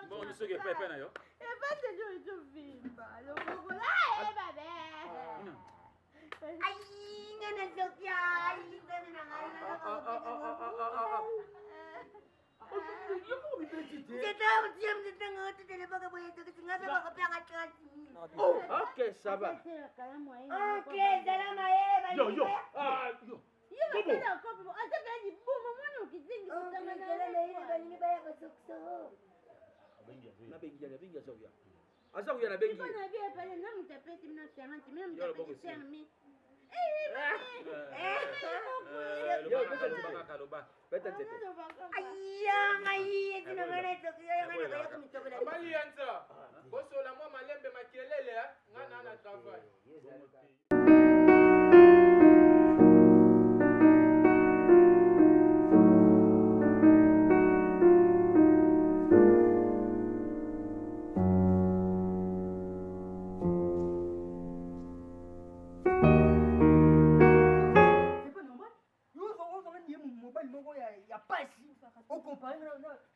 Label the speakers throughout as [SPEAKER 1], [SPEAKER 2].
[SPEAKER 1] Bongo soki epai epai na yo
[SPEAKER 2] Oh, ok, ça va.
[SPEAKER 3] Ok, zala mayele
[SPEAKER 1] Yo, yo. Ah, yo.
[SPEAKER 2] Nabengi, nabengi aza koya. Aza koya nabengi. Beta nzete.
[SPEAKER 4] Abali yanza bosola mwa malembe makelele eh? nga na na travail.
[SPEAKER 5] C'est pas normal. Yo ozonga ndiye mobali moko ya ya pasi ocompare na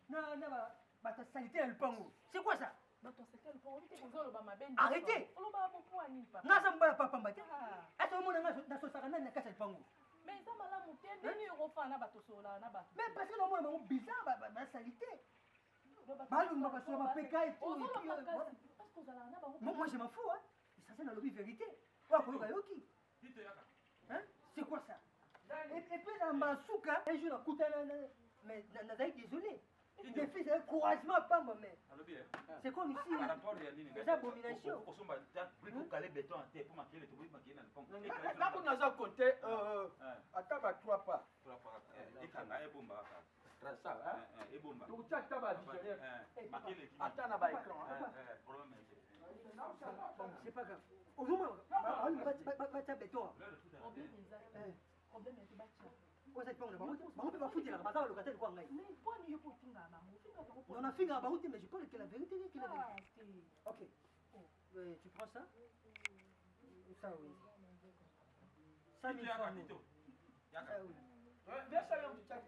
[SPEAKER 5] na na bato ya salite ya lupango. C'est quoi ça? Arrêtez. Nga aza mobali ya pamba te. Ata omona nga nasosaka nani na kati ya lupango.
[SPEAKER 6] Mais eza malamu te ndenge okofana na bato osololaka na bato.
[SPEAKER 5] Mais parce que naomona bango bizarre basalite. Balumba basola bapeka et tout.
[SPEAKER 6] Ozoloba makasi parce que ozalaka na bango.
[SPEAKER 5] Moi, moi je m'en fous, hein. Essentiel nalobi vérité. Oyo akoyoka yoki. Hein? C'est quoi ça? Et, et puis na masuka, un jour nakutana na mais nazali désolé. Les filles avaient couragement pamba mais c'est comme ici. Eza abomination.
[SPEAKER 4] Nako naza compte ata ba 3 pas. Ça, hein? Tokotia ata ba visionnaire ata na ba écran.
[SPEAKER 5] Bon, c'est pas grave. Ozomona batia béton.
[SPEAKER 6] Problème eza te, problème eza batia.
[SPEAKER 5] Oza lipango na bango te. Bango mpe bafutelaka baza balocataire kwa ngai.
[SPEAKER 6] Mais mponi yo mpo otingaka bango, ofingaka bango?
[SPEAKER 5] Non, nafingaka bango te, mais je parle que la vérité, que la vérité.
[SPEAKER 6] Ah, te.
[SPEAKER 5] Ok. Tu prends ça? Ça oui. 100 000 francs. Ça oui.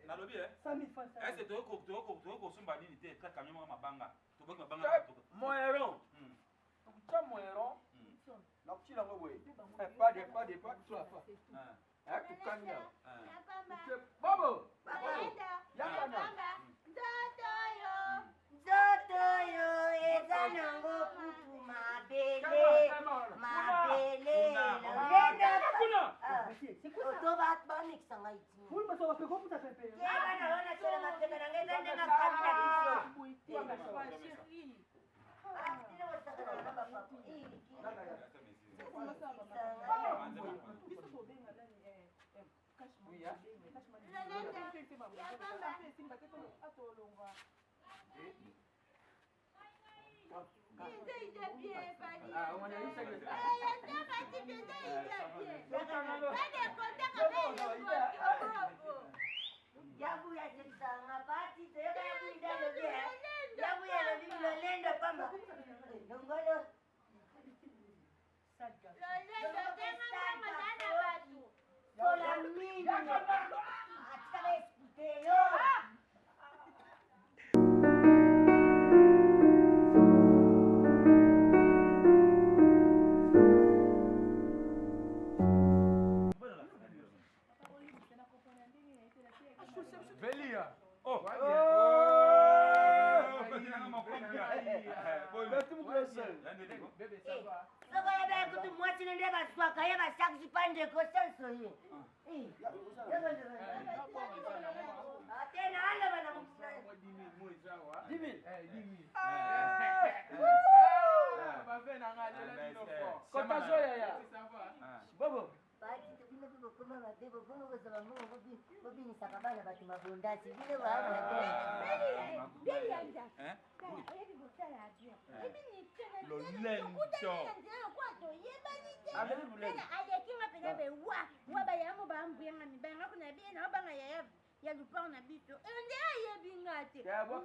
[SPEAKER 1] Nalobi
[SPEAKER 5] 100 000 francs. Ça
[SPEAKER 1] ese
[SPEAKER 5] oui.
[SPEAKER 1] toyoko kosomba nini te ka camion moko mabanga toboki mabanga.
[SPEAKER 4] Moyeron. Tokotia moyeron. Nakotila yango boye. Pas de pas de pas trois pas. Eh, tokanga. Bobo. Yaka na.
[SPEAKER 3] Nzoto yo eza nango kutu mabele mabele.
[SPEAKER 4] Kuna.
[SPEAKER 5] C'est quoi ça?
[SPEAKER 3] Oto bamikisa ngai ti.
[SPEAKER 5] Oui, parce qu'on va faire quoi pour ta pépé?
[SPEAKER 3] Yeba na yo nasala mapeka na ngai eza ndenge akami na biso.
[SPEAKER 6] Boye te, papa chéri. Biso tobenga nani? Esimba te atolongwa.
[SPEAKER 3] Yabu yasekisanga pati toyoka yabu idalobi yabu yalobi lolendo pamba longolo. Sola mino atikala explike yo.
[SPEAKER 4] Velia.
[SPEAKER 1] Oh.
[SPEAKER 3] Soko yeba kutu mwasi nde baswaka ye basakisi pa ndeko senso ye te na aloba na
[SPEAKER 4] Kota zoya ya. Bobo.
[SPEAKER 3] Bati bino mpe bokoma mabe, bokoma kozwa bambongo bobinisaka bana bato mabondasi bino baa mabe.
[SPEAKER 7] Alekinga mpena be wa wa bayamo bambuyanga mibanga kuna biye na obanga yaya ya lupango na biso nde ayebi nga te. Wa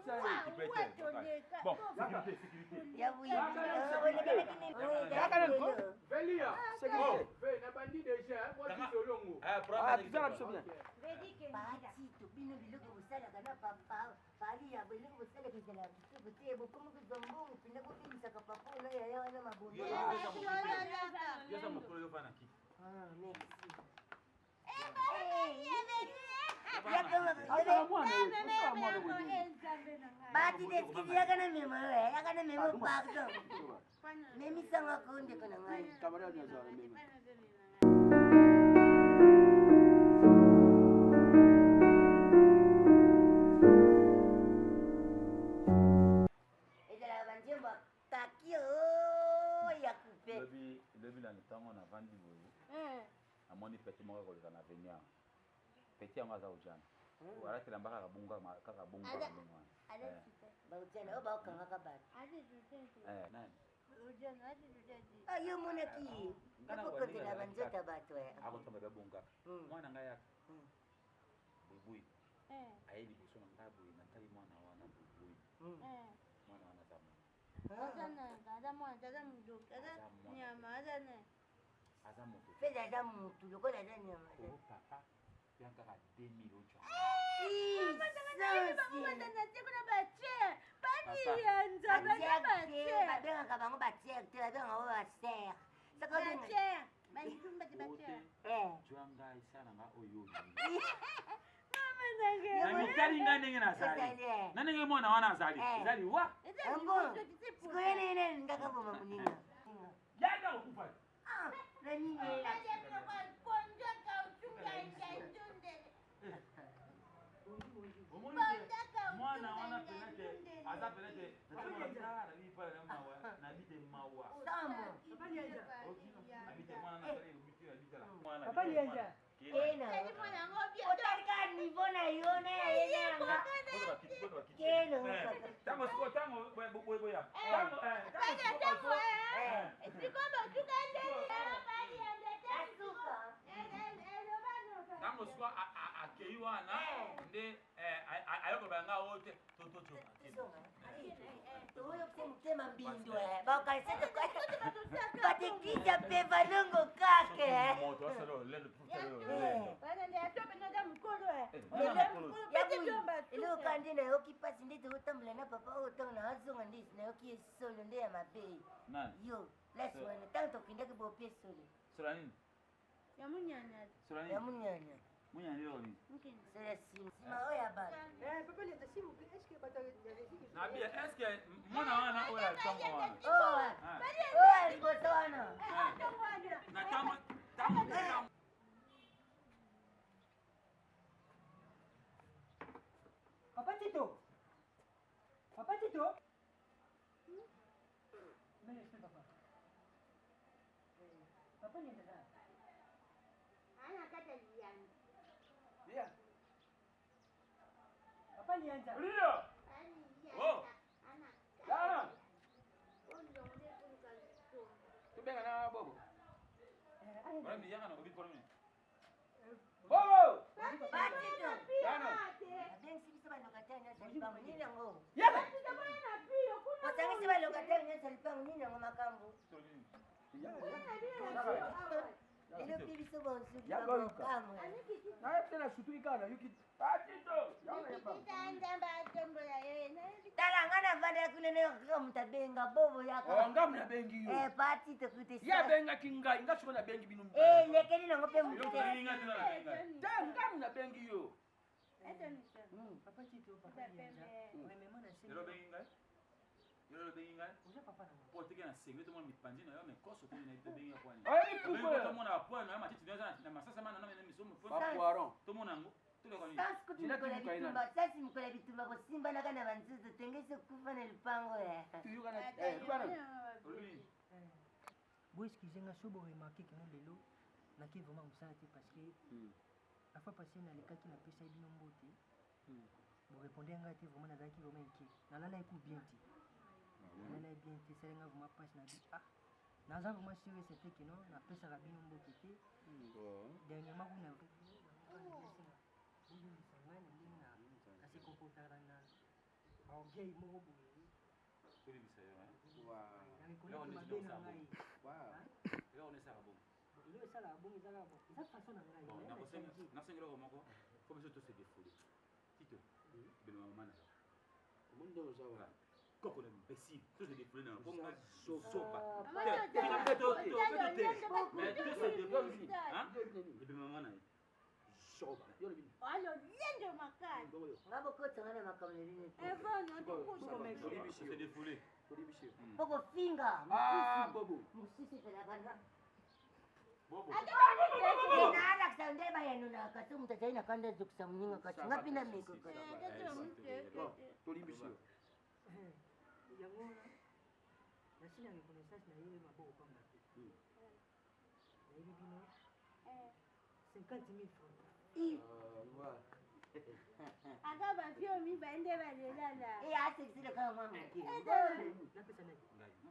[SPEAKER 7] toleka.
[SPEAKER 1] Bon, sécurité, sécurité.
[SPEAKER 4] Velia.
[SPEAKER 1] Sécurité.
[SPEAKER 4] Ve, nabandi déjà. Moi, Ah, toza na biso bien.
[SPEAKER 3] Patito, bino biloko bosalaka na papa pali ya biloko bosalaka ezala kitoko te, bokomi kozwa mbongo mpenza, bobimisaka papa oyo na yaya wana mabongo.
[SPEAKER 1] Yo oza mokolo, yo vana kiti.
[SPEAKER 3] Ah, merci.
[SPEAKER 4] Azala mwana ye, osala mwana boye.
[SPEAKER 3] Batito, excuse, yaka na memo oyo, yaka na memo, pardon. Memisanga ko ndeko na ngai.
[SPEAKER 4] Camarade azala mema.
[SPEAKER 3] Ezalaka banzembo ya kaki o ya coupe.
[SPEAKER 1] Lobi lobi na ntango navandi boye, namoni petit moko akoleka na avenue awa. Petit yango aza ojana, alati elamba kaka bongo, kaka bongo, kaka ndenge wana.
[SPEAKER 3] Baojana oyo baokangaka bato.
[SPEAKER 1] Eh, nani?
[SPEAKER 3] Ah, yo omonaki ye akokotela banzoto ya bato eh.
[SPEAKER 1] Akotomba be bongo kaka. Mwana ngai yaka buibui aye liboso na ngai boye, natali mwana wana buibui. Mwana wana aza mwana,
[SPEAKER 7] Aza mwana, aza modoki, aza nyama, aza nani?
[SPEAKER 1] Aza moto.
[SPEAKER 3] Feza aza mutu lokola aza nyama.
[SPEAKER 1] O papa yan kaka 2000 ojo.
[SPEAKER 3] Babengaka bango batiere te, babengaka bango basere.
[SPEAKER 1] Jwa ngai, sala na ngai oyo olingi. Namitali ngai ndenge nazali na ndenge mwana wana azali, eza liwa.
[SPEAKER 3] Sikoyo nene alingaka boma moninga.
[SPEAKER 1] Yaka kokufa.
[SPEAKER 3] Na nini?
[SPEAKER 1] Omoni te mwana wana pena te aza pena te nabi te mawa. Nabi te mwana nazali obiti nabi tala.
[SPEAKER 5] Papa Lienza.
[SPEAKER 3] Otalika niveau na yo na ya ye na yanga keno.
[SPEAKER 1] Ntango sikoyo, ntango boya, ntango ntango sikoyo akei wana nde ayokoba nga oyo te.
[SPEAKER 3] Toyoki motema mbindo, bakanisa bato eglise ya mpe balongo kake. Eloko nde nayoki mpasi nde tokotambola na papa oyo, ntango naazonga nde nayoki esolo nde ya mabe. Yo place wana ntango tokendaki bope esolo.
[SPEAKER 1] Sola nini?
[SPEAKER 7] Ya munyanya.
[SPEAKER 1] Sola nini?
[SPEAKER 3] Ya munyanya.
[SPEAKER 1] Munyanya ndio nini?
[SPEAKER 3] Solo ya nsima nsima oyo ya bato.
[SPEAKER 5] Papa Lienza, s'il vous plaît, est-ce que bato ya Régis
[SPEAKER 1] Nabi, est-ce que mwana wana oyo ya ntongo wana?
[SPEAKER 3] Oyo ya liboso wana.
[SPEAKER 1] Na ntango ntango
[SPEAKER 5] Papa Tito. Papa Tito. Mais laisse papa. Papa Lienza.
[SPEAKER 4] Yeah.
[SPEAKER 5] Papa Lienza.
[SPEAKER 1] Rio! Oh!
[SPEAKER 4] Dana. Tobenga na Bobo.
[SPEAKER 1] Wana yaka na kobi mpona nini?
[SPEAKER 4] Bobo!
[SPEAKER 3] Batito.
[SPEAKER 4] Dana.
[SPEAKER 3] Abengisi biso balocataire nyonso ya lipango, nini yango?
[SPEAKER 4] Yaka!
[SPEAKER 3] Osangisi balocataire nyonso ya lipango, nini yango makambo? Elobi biso bonsuki.
[SPEAKER 4] Yaka yoka.
[SPEAKER 3] Babokamwe.
[SPEAKER 4] Naye te na sutuki kaka nayoki. Patito! Yaka yeba.
[SPEAKER 3] Tala nga navandaka kuna, nayoka moto abenga Bobo.
[SPEAKER 4] Oh,
[SPEAKER 3] Yaka.
[SPEAKER 4] ngamu nabengi yo.
[SPEAKER 3] Patito kute.
[SPEAKER 4] Ye abengaki ngai, nga sikoyo nabengi bino.
[SPEAKER 3] Elekeli nango mpe motu te.
[SPEAKER 4] Te, ngamu nabengi yo.
[SPEAKER 5] Papa Tito, Papa Lienza. Premièrement, na
[SPEAKER 1] Lelo obengi ngai? Lelo obengi ngai?
[SPEAKER 5] Oza papa na nga.
[SPEAKER 1] Po oteki na sengle, tomona mipanzi na yo, mekoso toni na tobengi ya kwani.
[SPEAKER 4] Oyebi
[SPEAKER 1] Obengi
[SPEAKER 4] pourquoi?
[SPEAKER 1] po tomona bapoint na yo, matiti na yo eza na masasa mana na miso mo.
[SPEAKER 4] Bapoiron.
[SPEAKER 1] Tomona yango. Toleka nini?
[SPEAKER 3] Sans kutu mokolo ya bitumba, sasi mokolo ya bitumba kosimbanaka na banzuzu tengesi okufa na lupango ya.
[SPEAKER 4] Tuyuka na eh luka na.
[SPEAKER 1] Olobi nini?
[SPEAKER 5] Bo excuse nga so bo remarquer que non, lelo nake vraiment mosala te parce que la fois passée nalekaki, napesaki bino mbote, bo répondre ngai te. Vraiment nazalaki vraiment inquiet, nalalaki ku bien te, nalalaki bien te, esali nga vraiment mpasi. Nabi ah, naza vraiment sûr et certain que non, napesaka bino mbote te. Dernièrement kuna bolimbisa ngai na ndenge na se comportaka na baorgueil moko boye.
[SPEAKER 1] Tolimbisa yo, hein?
[SPEAKER 5] Na reconnaître mabe na ngai.
[SPEAKER 1] Eloko nde esalaka bongo.
[SPEAKER 5] Eloko esalaka bongo eza kaka bon, eza façon na ngai.
[SPEAKER 1] Bon,
[SPEAKER 5] Mais
[SPEAKER 1] nakosala Faut biso to se défouler. Tito, bino mama na yo.
[SPEAKER 2] Omoni ndenge oza wana.
[SPEAKER 1] Koko na imbécile, to se défouler na comme nga zoba.
[SPEAKER 7] Mama,
[SPEAKER 1] Te, to te, to te. Mais to se défouler. Hein? Ebe mama na ye.
[SPEAKER 2] Zoba. Yo lobi.
[SPEAKER 7] Alo lendo makasi.
[SPEAKER 2] Bongo yo.
[SPEAKER 3] Nga bokotanga na makambo na bino te.
[SPEAKER 7] Evono tokuta.
[SPEAKER 2] Tolibisi
[SPEAKER 1] To se
[SPEAKER 2] yo.
[SPEAKER 1] défouler.
[SPEAKER 2] Tolibisi yo.
[SPEAKER 3] Mpo kofinga
[SPEAKER 2] Ah,
[SPEAKER 3] mosusu
[SPEAKER 2] Bobo.
[SPEAKER 3] mosusu ezalaka na
[SPEAKER 1] Bobo.
[SPEAKER 3] naalakisa nde bayanolaka so moto azali na kanda azokisa moninga kasi nga mpe na meko kaka.
[SPEAKER 2] Bon, tolibisi yo.
[SPEAKER 5] Yango wana nasi na reconnaissance na ye maboko pamba te. Nayebi bino 50 000 francs.
[SPEAKER 2] Ah,
[SPEAKER 7] Ata bafio mibale nde balelala.
[SPEAKER 3] E asekisile kaka mwa moke.
[SPEAKER 5] Napesa nani?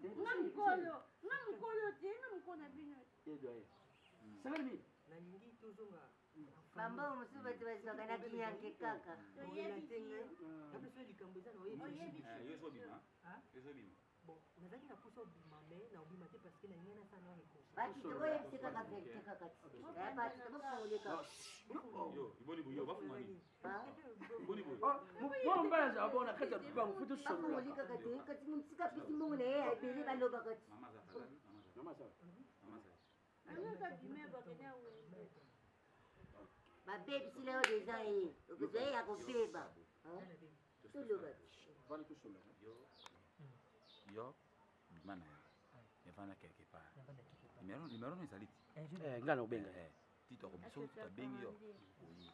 [SPEAKER 7] Nga mokolo, nga mokolo te, nga mokolo na bino.
[SPEAKER 2] Ye doyen. 50 000.
[SPEAKER 5] Nalingi tozonga.
[SPEAKER 3] Bambongo mosusu bato bazwaka na kinyanke kaka.
[SPEAKER 5] Oyebi te ngai napesa yo likambo eza na oyebi.
[SPEAKER 7] Oyebi.
[SPEAKER 1] Eh, yo zo bima.
[SPEAKER 5] Ah?
[SPEAKER 1] Yo zo bima.
[SPEAKER 5] Bon, nazalaki na posa obima, mais na obima te parce que nalingi nasala na réconciliation.
[SPEAKER 3] Batito boyebisi kaka vérité kaka ti. Batito bofungoli kaka.
[SPEAKER 1] Yo, iboni boyo, bafunga nini? Iboni boyo.
[SPEAKER 2] Mwana mobali azala bongo na kati ya lupango, faut
[SPEAKER 3] Bafungoli
[SPEAKER 2] tosolola.
[SPEAKER 3] kaka te kasi mosika apesi mbongo na ye ya ebele balobaka ti.
[SPEAKER 1] Mama za mama za.
[SPEAKER 2] Mama ça va.
[SPEAKER 1] Mama za.
[SPEAKER 7] Anyoka bime bakende wenze.
[SPEAKER 3] Babebisila yo deja ye okozwa ye ya kobeba. Toloba ti.
[SPEAKER 2] Vana tosolola.
[SPEAKER 1] Yo. Yo bima na yo. Evanda quelque part. Numéro no ezali ti.
[SPEAKER 2] Eh, nga na obenga.
[SPEAKER 1] Eh, Tito akobiso tabengi yo. Oye.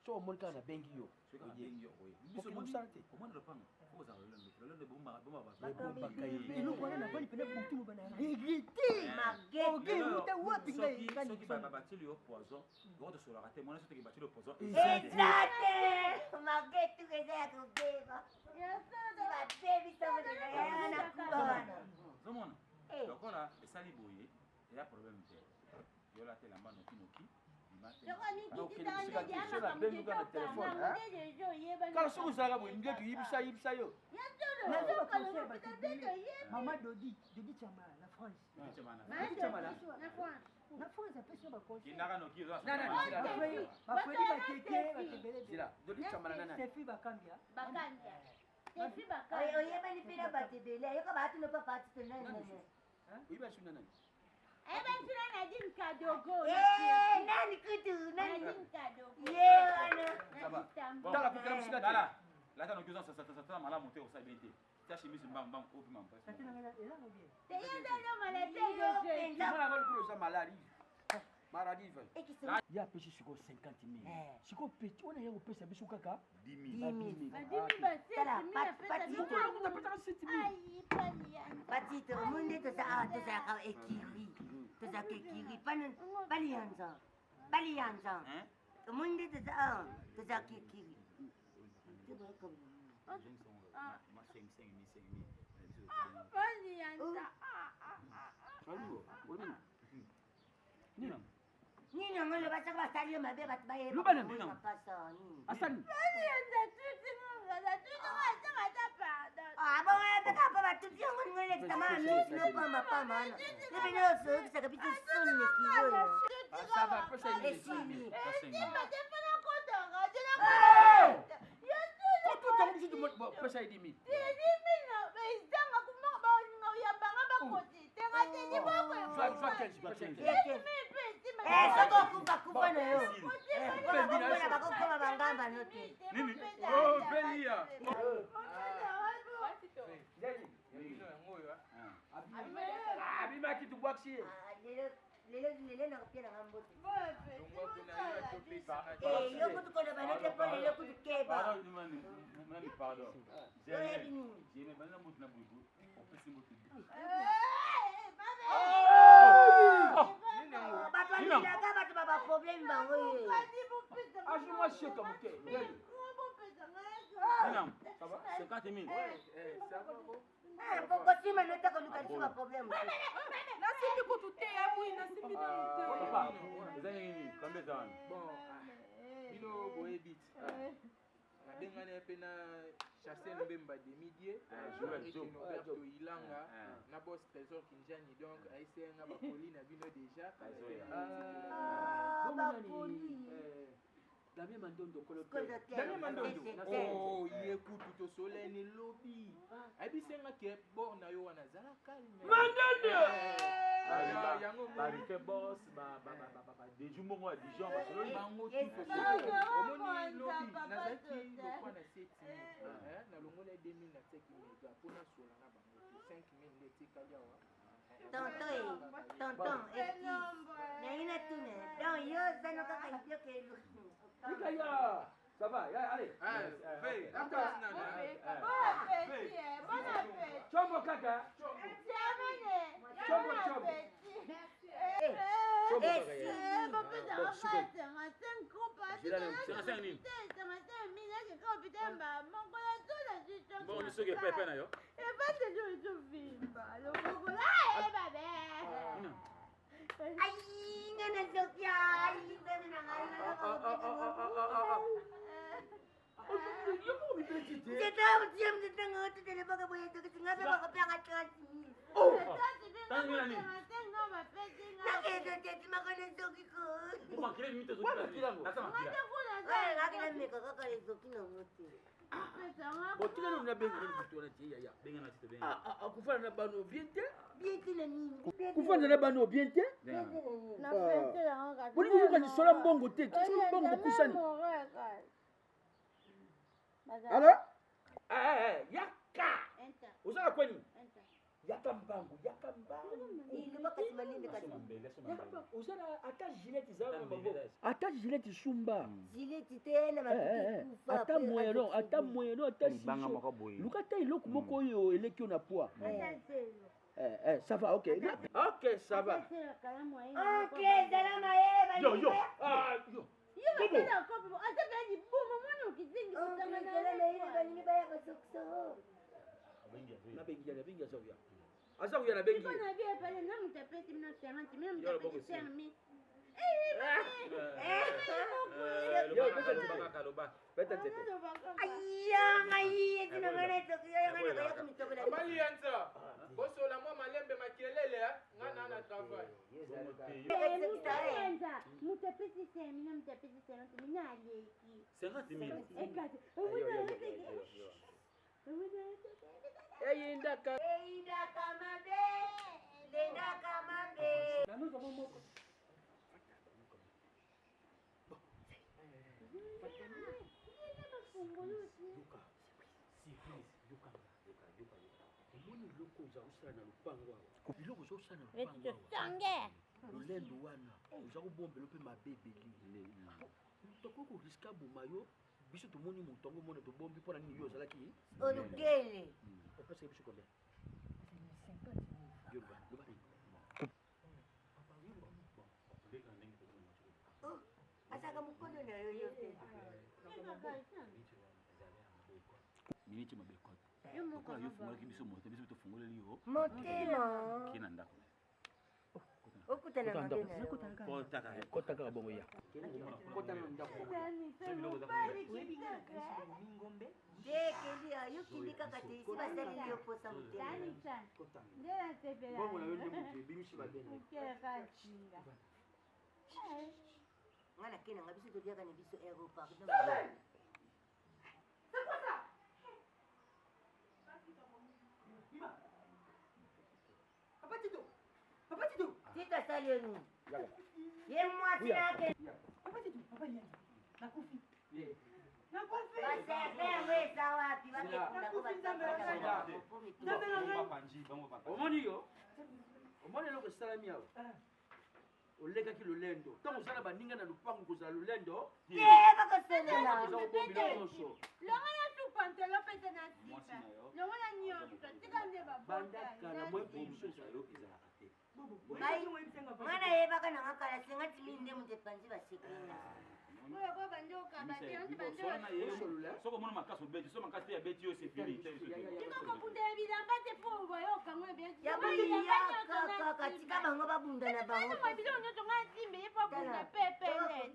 [SPEAKER 2] So omoni kaka nabengi yo.
[SPEAKER 1] Soki
[SPEAKER 2] Oye.
[SPEAKER 1] abengi yo oye. Biso
[SPEAKER 2] Okende
[SPEAKER 1] moni
[SPEAKER 2] mosala te.
[SPEAKER 1] Omoni lopango. Faut kozala lolendo. Lolendo bomba bomba bato.
[SPEAKER 2] Ebombaka ebele.
[SPEAKER 5] Eloko wana navandi pene butu moba na regrete.
[SPEAKER 3] Marget.
[SPEAKER 5] Oge euta wapi ngai
[SPEAKER 1] Soki
[SPEAKER 5] ngai
[SPEAKER 1] soki
[SPEAKER 5] Nixon?
[SPEAKER 1] batieli yo poison, yoko tosolaka te. Mwana soki batieli yo poison.
[SPEAKER 3] Eza te marget tuka eza ya kobeba. Babebisa mo deja ya na kuba wana.
[SPEAKER 1] Ozomona?
[SPEAKER 3] Eh.
[SPEAKER 1] Lokola esali boye, eya problème te. Yo lata elamba noki noki, bima te.
[SPEAKER 2] Okende mosika te, so nabengi kaka na telefone, hein? Kala soki ozalaka boye ndeke yebisa yebisa yo.
[SPEAKER 5] Naza baconseil ya bato ebele. Mama Dodi, Dodi Chama na France. Na France apesi yo baconseil.
[SPEAKER 1] Kendaka noki oza
[SPEAKER 2] Na, na, na, na.
[SPEAKER 5] Bafredi batete batebele.
[SPEAKER 2] Zila, Dodi Chamala na nani?
[SPEAKER 5] Stefi Bakambia.
[SPEAKER 3] Oyebani mpe na bato ebele ayoka baatino papa atito nani nani.
[SPEAKER 2] Oyebi asu na nani?
[SPEAKER 3] Eh, nani kutu nani ye wana.
[SPEAKER 2] Tala kokela mosika te.
[SPEAKER 1] Tala. Lata noki oza sata malamu te osala bien te. Tia chemise mbangu mbangu opima mpasi.
[SPEAKER 5] Tate na ngai eza no bien.
[SPEAKER 3] Yo mpenza.
[SPEAKER 2] Mwana yango likolo oza maladi. Maladi va.
[SPEAKER 3] Ekisi.
[SPEAKER 2] Ye apesi sikoyo 50 000.
[SPEAKER 3] Eh.
[SPEAKER 2] Sikoyo petit wana ye kopesa biso kaka
[SPEAKER 1] 10 000.
[SPEAKER 2] ba 10 000. Moto apesaka 7 000.
[SPEAKER 3] Batito omoni nde toza awa tozalaka ekiri tozalaka ekiri baliyanza baliyanza.
[SPEAKER 1] Hein?
[SPEAKER 3] Omoni nde toza awa tozalaka ekiri.
[SPEAKER 1] Ma 5 5 000 5 000.
[SPEAKER 2] Alingo, olobi nini?
[SPEAKER 3] Nini yango loba soki basali yo mabe bato bayeba.
[SPEAKER 2] Loba nani?
[SPEAKER 3] Makasa nini?
[SPEAKER 2] Asali.
[SPEAKER 3] Ah, bongo yebeka mpo batuti yango ningo elekisa maa misu nopamba pamba wana ebi nyonso oyokisaka biso soni na ekiri oyo.
[SPEAKER 2] Ah, ça va, pesa ye
[SPEAKER 3] Esili.
[SPEAKER 2] Koto tango biso tomo- bon, pesa ye 10 000. Zwa zwa 15, pesa ye 15.
[SPEAKER 3] Eh, soki okufa kufa na yo mpona bakokoma bangamba no te.
[SPEAKER 1] Nini? Oh, Belia.
[SPEAKER 2] Ndeni.
[SPEAKER 4] Bino yango oyo, ah.
[SPEAKER 2] Abimaki tobwakisi ye.
[SPEAKER 3] Ah, lelo lelo lelo nakopia nanga mbote.
[SPEAKER 4] Longwa kuna yo atopesanga te.
[SPEAKER 3] Eh, yo kutu koloba no te mpo lelo kutu keba.
[SPEAKER 1] Pardon, nani nani pardon.
[SPEAKER 3] Oyebi nini?
[SPEAKER 1] Jene bana moto na bubu. Opesi moto.
[SPEAKER 4] Nini yango?
[SPEAKER 3] Bato balingaka bato ba baproblème bango ye.
[SPEAKER 2] Azwi mwa sheka moke. Ndeni.
[SPEAKER 1] Nina,
[SPEAKER 2] Ça va?
[SPEAKER 1] 50 000.
[SPEAKER 4] Eh, ça va, bon?
[SPEAKER 3] Ah, mpo kosima no te koluka liso baproblème.
[SPEAKER 6] Nasimbi kutu te ya bwi, nasimbi nanu te.
[SPEAKER 1] Papa, eza nini? Kambe eza wana.
[SPEAKER 4] Bon, ah, bino boyebi ti. Nabengani ye mpe na Chassel Mbemba Demidie,
[SPEAKER 1] Joël
[SPEAKER 4] Eric
[SPEAKER 1] Job.
[SPEAKER 4] Roberto Ilanga,
[SPEAKER 1] Ah.
[SPEAKER 4] na boss Trésor Kinjani. Donc ayesenga bakoli na bino déjà.
[SPEAKER 1] Azoya.
[SPEAKER 3] Ah,
[SPEAKER 2] Bongo nani?
[SPEAKER 3] bakoli.
[SPEAKER 4] Eh,
[SPEAKER 2] Damien Mandondo kolo
[SPEAKER 4] Damien Mandondo.
[SPEAKER 2] Oh, ye kutu tosolani lobi. Ayebisi nga ke bord na yo wana zala calme.
[SPEAKER 4] Mandondo.
[SPEAKER 2] Yango
[SPEAKER 1] ba boss ba ba ba ba ba Deju mbongo ya Dijon basololi
[SPEAKER 2] bango tout tosolani. Omoni lobi nazalaki lokwa na 7000 nalongola 2000 natiaki mega mpo nasola na bango 5000 nde etikali awa.
[SPEAKER 3] Tonton, tonton, excuse. Nalingi natuna. Donc yo oza no kaka idiot ke
[SPEAKER 4] Nikaya. Ça va, ya, allez. Chombo kaka. Chombo chombo. Chombo kaka.
[SPEAKER 1] Bon, soki epai epai na yo.
[SPEAKER 3] Ai, nga nazoki ai, nzambe na ngai. Nzeta otie nzeta nga otutele baka boye tokisi nga mpe bakopeka 30 000. Nakende teti mako nazoki ko. Ngakela meka kaka ezoki nango te.
[SPEAKER 2] Botika nanu nabenga nanu moto wana te yaya. Akofanda na bano bien te.
[SPEAKER 3] Bien te na nini?
[SPEAKER 2] Kofanda na bano bien te. Bolingi koyoka lisolo ya mbongo te. Soki mbongo bokusani. Alo? Yaka! Oza na kweni? Yaka mbangu, yaka mbangu. Oza na ata gilette ezala na maboko. Ata gilette sumba.
[SPEAKER 3] Gilette te na
[SPEAKER 2] matuki. Ata moyen ata moyen ata siso. Luka ata eloko moko oyo eleki yo na poids. Eh, ça va, ok. Ok, ça va.
[SPEAKER 3] Ok, zala mayele.
[SPEAKER 1] Yo, yo.
[SPEAKER 2] Ah, yo.
[SPEAKER 7] Yo basala kopo ata pe libumu mwana okizingi kosanga na
[SPEAKER 3] zala mayele balingi baya kosokso.
[SPEAKER 2] Nabengi ya nabengi aza kuya. Aza kuya nabengi.
[SPEAKER 7] Iko na bien pale na mutu apesi bino 50 mille mutu apesi 5000.
[SPEAKER 2] Yo, beta nzete.
[SPEAKER 3] Aya ngai ezina ngai na ezoki yo ngai nakoyoka mitoko na
[SPEAKER 8] Mabali ya nza. Bosola mwa malembe makelele nga na na travail.
[SPEAKER 7] Mutu apesi 5000 na mutu apesi 50 mille na aleki.
[SPEAKER 1] 50 mille.
[SPEAKER 7] Ekati.
[SPEAKER 2] Eyindaka.
[SPEAKER 3] Eyindaka mabe. Lendaka mabe.
[SPEAKER 2] Nanoza moko. Omoni eloko oza kosala na lopango awa, biloko oza kosala na lopango awa, lolendo wana oza kobombela mpe mabe ebele, moto akoki koriske aboma yo. Biso tomoni moto yango mona tobombi mpo na nini yo ozalaki
[SPEAKER 3] olukele.
[SPEAKER 2] Opesaki biso combien? Yo loba, loba nini?
[SPEAKER 3] Asaka mokolo na yo yo te.
[SPEAKER 1] Miniti mabe kota. Lokola yo ofungolaki biso moto, biso tofungoleli yo
[SPEAKER 3] motema.
[SPEAKER 1] Kei na ndako.
[SPEAKER 3] Okutana mabe na yo.
[SPEAKER 2] Kota kaka bongo ya. Kota na ndako bongo.
[SPEAKER 3] Te kendi yo kindi kaka te isi basaleli yo posa motema.
[SPEAKER 2] Bongo na yo nde moto ebimisi mabe na yo.
[SPEAKER 3] Nga na ke nanga biso toliaka na biso ero pardon.
[SPEAKER 6] C'est quoi ça?
[SPEAKER 5] Papa Tito. Papa Tito.
[SPEAKER 3] Tito asali yo nini? Ye mwasi na yake.
[SPEAKER 5] Papa Tito, papa Liani. Nakufi. Nakufi.
[SPEAKER 3] Baserve yango eza wapi?
[SPEAKER 5] Nakufi nzambe na ngai. Nzambe na ngai.
[SPEAKER 2] Omoni yo? Omoni eloko esalami awa? Olekaki lolendo. Ntango oza na baninga na lopango kozala lolendo.
[SPEAKER 3] Te bakoselela.
[SPEAKER 2] Oza kobombela nyonso.
[SPEAKER 7] Longola tu pantalon pete na sipa. Longola nyonso. Tika nde babota.
[SPEAKER 2] Banda kala mwa promotion ezalaka te.
[SPEAKER 3] Nga nayebaka nanga kala 50 000 nde moto epanzi basekeli.
[SPEAKER 7] Oyo ko bandi okaba te, onti bandi
[SPEAKER 1] Soki omona makasi obeti, so makasi te abeti yo c'est fini.
[SPEAKER 7] Tika kobundela bilamba te mpo bayoka ngo ebele.
[SPEAKER 3] Ya boyaka kaka tika bango babunda na bango.
[SPEAKER 7] Biloko nyonso nga nsimbe ye mpo abunda pepele.